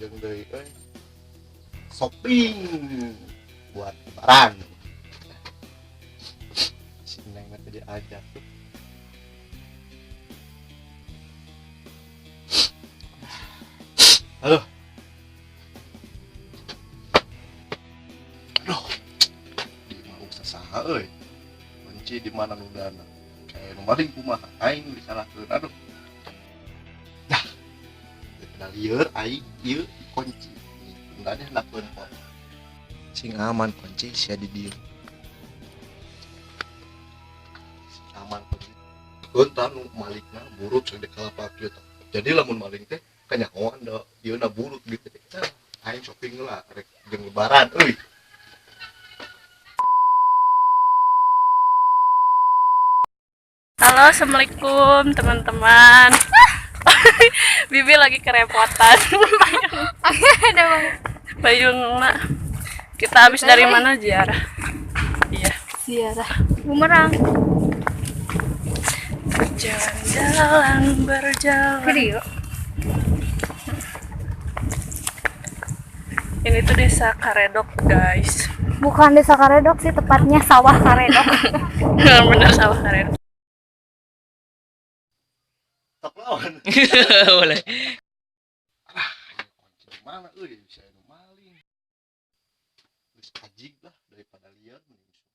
Lanjut deui euy. Shopping buat lebaran. Si Neng mah tadi diajak tuh. Halo. Aduh. Di mau saha euy. Kunci di mana nu dana? Kayak nu maling kumaha aing disalahkeun. Aduh. Dah. Daripada lieur aing ieu kunci. Tundanya hendak pot. Sing aman kunci sia di dieu. Sing aman kunci. Keun nu malikna burut sagede kalapa kieu tah. Jadi lamun maling teh kanyahoan da ieu na burut gitu teh. Aing shopping lah rek jeung lebaran euy. Halo, assalamualaikum teman-teman. Bibi lagi kerepotan. Ada bang. Bayungna. Kita habis dari mana ziarah? Iya. Ziarah bumerang. Berjalan-jalan, berjalan. Video. Ini tuh desa Karedok, guys. Bukan desa Karedok sih, tepatnya sawah Karedok. Bener sawah Karedok. Tok lawan. Boleh. Kunci di mana euy bisa nu maling. Geus ajig lah daripada lieur mending.